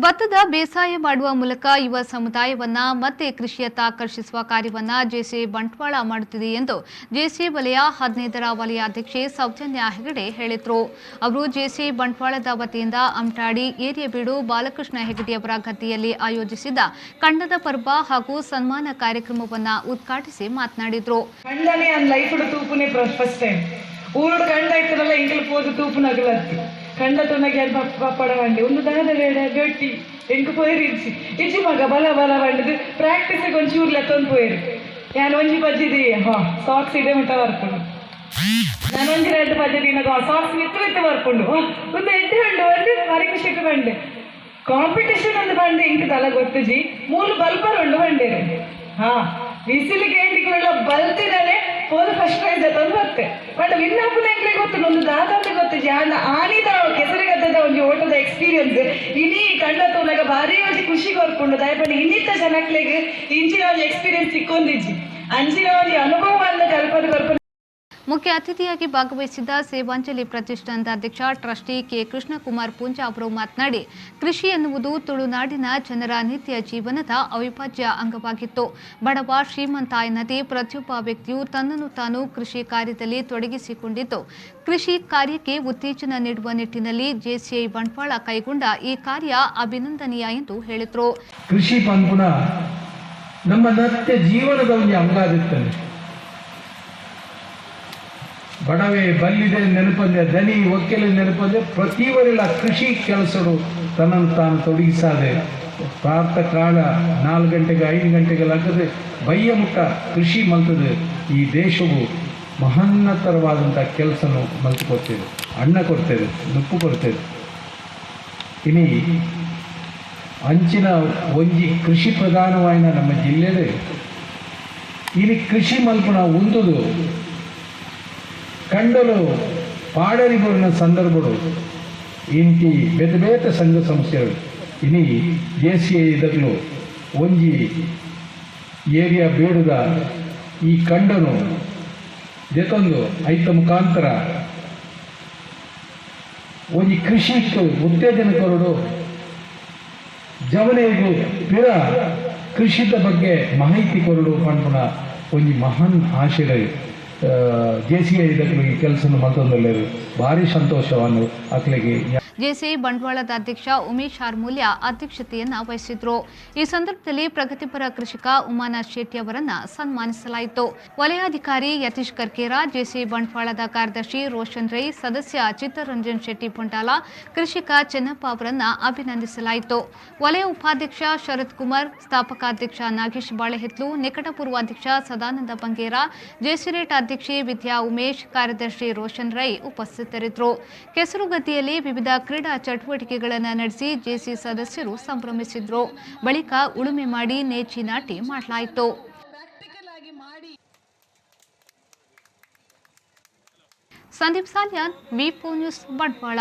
ಭತ್ತದ ಬೇಸಾಯ ಮಾಡುವ ಮೂಲಕ ಯುವ ಸಮುದಾಯವನ್ನ ಮತ್ತೆ ಕೃಷಿಯತ್ತ ಆಕರ್ಷಿಸುವ ಕಾರ್ಯವನ್ನ ಜೆಸಿ ಬಂಟ್ವಾಳ ಮಾಡುತ್ತಿದೆ ಎಂದು ಜೆಸಿ ವಲಯ 15ರ ವಲಯಾಧ್ಯಕ್ಷೆ ಸೌಜನ್ಯ ಹೆಗಡೆ ಹೇಳಿದರು. ಅವರು ಜೆಸಿ ಬಂಟ್ವಾಳದ ವತಿಯಿಂದ ಅಮಟಾಡಿ ಏರಿಯಬೀಡು ಬಾಲಕೃಷ್ಣ ಹೆಗಡೆಯವರ ಗದ್ದೆಯಲ್ಲಿ ಆಯೋಜಿಸಿದ್ದ ಕಂಡದ ಪರ್ವ ಹಾಗೂ ಸನ್ಮಾನ ಕಾರ್ಯಕ್ರಮವನ್ನು ಉದ್ಘಾಟಿಸಿ ಮಾತನಾಡಿದರು. ಕಂಡ ತುನಗೆ ಪಪ್ಪಡ ಬಂಡಿ ಒಂದು ದಾದ ಬೇಡ ಗಟ್ಟಿ ಎಂಕ್ ಪೋಯಿರು ಇಜ್ಜಿ ಇಜ್ಜಿ ಮಗ ಬಲ ಬಲ ಬಂಡದು ಪ್ರಾಕ್ಟೀಸಿಗೆ ಒಂಚೂರು ಲೆತ್ತೊಂದು ಪೋಯಿರು. ನಾನು ಒಂಜಿ ಪಜ್ಜಿದಿ ಹಾ ಸಾಕ್ಸ್ ಇಡೆ ಮುಟ್ಟ ಬರ್ಕೊಂಡು ನಾನು ಒಂಜಿ ಎರಡು ಪಜ್ಜಿ ದಿನಗ ಸಾಕ್ಸ್ ಮಿತ್ತು ಮಿತ್ತು ಬರ್ಕೊಂಡು ಒಂದು ಎಡ್ಡೆ ಉಂಡು ಒಂದು ಭಾರಿ ಖುಷಿಗೆ ಬಂಡೆ ಕಾಂಪಿಟೇಷನ್ ಒಂದು ಬಂಡೆ ಇಂಕ್ ತಲ ಗೊತ್ತುಜಿ ಮೂಲು ಬಲ್ಪರ್ ಉಂಡು ಬಂಡೇರು ಹಾ ಬಿಸಿಲಿಗೆ ಎಂಡಿಕೊಳ್ಳ ಬಲ್ತಿದ್ದಾನೆ ಪೋದು ಫಸ್ಟ್ ಪ್ರೈಸ್ ತಂದು ಬತ್ತೆ. ಬಟ್ ವಿನ್ ಆಪುನ ಎಂಕ್ಲೆ ಗೊತ್ತು ಒಂದು ದಾದಂತ ಗೊತ್ತು ಜಾನ ಆನಿದ ಕೆಸರುಗದ್ದದ ಒಂಜಿ ಓಟದ ಎಕ್ಸ್ಪೀರಿಯನ್ಸ್ ಇನಿ ಕಂಡ ತೂನಗ ಭಾರಿ ಒಂಜಿ ಖುಷಿ ಕೊರ್ಪುಂಡು. ದಯಪಂಡ ಇನ್ನಿತ್ತ ಜನಕ್ಲೆಗ್ ಇಂಚಿನ ಒಂಜಿ ಎಕ್ಸ್ಪೀರಿಯನ್ಸ್ ಸಿಕ್ಕೊಂದಿಜ್ಜಿ ಅಂಚಿನ ಒಂಜಿ ಅನುಭವವನ್ನು ಕಲ್ಪದ ಕೊರ್ಪುಂಡು. ಮುಖ್ಯ ಅತಿಥಿಯಾಗಿ ಭಾಗವಹಿಸಿದ್ದ ಸೇವಾಂಜಲಿ ಪ್ರತಿಷ್ಠಾನದ ಅಧ್ಯಕ್ಷ ಟ್ರಸ್ಟಿ ಕೆ ಕೃಷ್ಣಕುಮಾರ್ ಪೂಂಜಾ ಅವರು ಮಾತನಾಡಿ, ಕೃಷಿ ಎನ್ನುವುದು ತುಳುನಾಡಿನ ಜನರ ನಿತ್ಯ ಜೀವನದ ಅವಿಭಾಜ್ಯ ಅಂಗವಾಗಿತ್ತು. ಬಡವ ಶ್ರೀಮಂತ ಎನ್ನದೇ ಪ್ರತಿಯೊಬ್ಬ ವ್ಯಕ್ತಿಯು ತನ್ನನ್ನು ತಾನು ಕೃಷಿ ಕಾರ್ಯದಲ್ಲಿ ತೊಡಗಿಸಿಕೊಂಡಿದ್ದು, ಕೃಷಿ ಕಾರ್ಯಕ್ಕೆ ಉತ್ತೇಜನ ನೀಡುವ ನಿಟ್ಟಿನಲ್ಲಿ ಜೆಸಿಐ ಬಂಟ್ವಾಳ ಕೈಗೊಂಡ ಈ ಕಾರ್ಯ ಅಭಿನಂದನೀಯ ಎಂದು ಹೇಳಿದರು. ಕೃಷಿ ಪನ್ಪುನ ನಮ್ಮ ನಿತ್ಯ ಜೀವನದ ಒಂದು ಅಂಗ ಆಗಿರ್ತದೆ. ಬಡವೆ ಬಲ್ಲಿದೆ ನೆನಪಂದೆ ದನಿ ಒಕ್ಕೆಲೆ ನೆನಪಂದೆ ಪ್ರತಿವರಿಲ ಕೃಷಿ ಕೆಲಸಡು ತನ್ನನ್ನು ತಾನು ತೊಡಗಿಸಾದೆ ಪ್ರಾತಃ ಕಾಲ 4 ಗಂಟೆಗೆ 5 ಗಂಟೆಗೆ ಲಗ್ಗದೆ ಬಯ್ಯ ಮುಟ್ಟ ಕೃಷಿ ಮಲ್ತದೆ. ಈ ದೇಶವು ಮಹನ್ನತರವಾದಂಥ ಕೆಲಸನು ಮಲ್ತು ಕೊಡ್ತೇವೆ, ಅನ್ನ ಕೊಡ್ತೇವೆ, ನುಪ್ಪು ಕೊಡ್ತೇವೆ. ಇನಿ ಅಂಚಿನ ಒಂಜಿ ಕೃಷಿ ಪ್ರಧಾನವಾಯಿನ ನಮ್ಮ ಜಿಲ್ಲೆಡೆ ಇಲ್ಲಿ ಕೃಷಿ ಮಲ್ಪುನ ಉಂದುದು ಕಂಡಲು ಪಾಡರಿ ಬರುನ ಸಂದರ್ಭಡು ಇಂತಿ ಬೇತೆ ಬೇತೆ ಸಂಘ ಸಂಸ್ಥೆಗಳು ಇನಿ ಜೆ ಸಿ I ಇದಗ್ಲು ಒಂಜಿ ಏರಿಯಾ ಬೇಡುದ ಈ ಕಂಡನು ದೆತೊಂದು ಐತ ಮುಖಾಂತರ ಒಂಜಿ ಕೃಷಿಕ್ ಉತ್ತೇಜನ ಕೊರಡು ಜವನೆಗೂ ಪಿರ ಕೃಷಿತ ಬಗ್ಗೆ ಮಾಹಿತಿ ಕೊರಡು ಪನ್ಪುನ ಒಂಜಿ ಮಹಾನ್ ಆಶಯ ಜೆ ಸಿ I ಇದಕ್ಕೆ ಈ ಕೆಲಸ ಮಲ್ತೊಂದುಲ್ಲೆರ್. ಭಾರಿ ಸಂತೋಷವನ್ನು ಅಕ್ಲೆಗೆ. ಜೆಸಿಐ ಬಂಟ್ವಾಳದ ಅಧ್ಯಕ್ಷ ಉಮೇಶ್ ಆರ್ಮೂಲ್ಯ ಅಧ್ಯಕ್ಷತೆಯನ್ನು ವಹಿಸಿದ್ರು. ಈ ಸಂದರ್ಭದಲ್ಲಿ ಪ್ರಗತಿಪರ ಕೃಷಿಕ ಉಮಾನಾಥ್ ಶೆಟ್ಟಿ ಅವರನ್ನ ಸನ್ಮಾನಿಸಲಾಯಿತು. ವಲಯಾಧಿಕಾರಿ ಯತೀಶ್ ಕರ್ಕೇರ, ಜೆಸಿಐ ಬಂಟ್ವಾಳದ ಕಾರ್ಯದರ್ಶಿ ರೋಷನ್ ರೈ, ಸದಸ್ಯ ಚಿತ್ತರಂಜನ್ ಶೆಟ್ಟಿ ಪುಂಟಾಲ, ಕೃಷಿಕ ಚೆನ್ನಪ್ಪ ಅವರನ್ನ ಅಭಿನಂದಿಸಲಾಯಿತು. ವಲಯ ಉಪಾಧ್ಯಕ್ಷ ಶರತ್ ಕುಮಾರ್, ಸ್ಥಾಪಕಾಧ್ಯಕ್ಷ ನಾಗೇಶ್ ಬಾಳೆಹಿತ್ಲು, ನಿಕಟಪೂರ್ವಾಧ್ಯಕ್ಷ ಸದಾನಂದ ಬಂಗೇರ, ಜೆಸಿರೇಟ್ ಅಧ್ಯಕ್ಷೆ ವಿದ್ಯಾ ಉಮೇಶ್, ಕಾರ್ಯದರ್ಶಿ ರೋಷನ್ ರೈ ಉಪಸ್ಥಿತರಿದ್ದರು. ಕೆಸರುಗದ್ದೆಯಲ್ಲಿ ವಿವಿಧ ಕ್ರೀಡಾ ಚಟುವಟಿಕೆಗಳನ್ನು ನಡೆಸಿ ಜೆಸಿ ಸದಸ್ಯರು ಸಂಭ್ರಮಿಸಿದ್ರು. ಬಳಿಕ ಉಳುಮೆ ಮಾಡಿ ನೇಚಿ ನಾಟಿ ಮಾಡಲಾಯಿತು. Sandeep Salian, V4 news, Bantwal.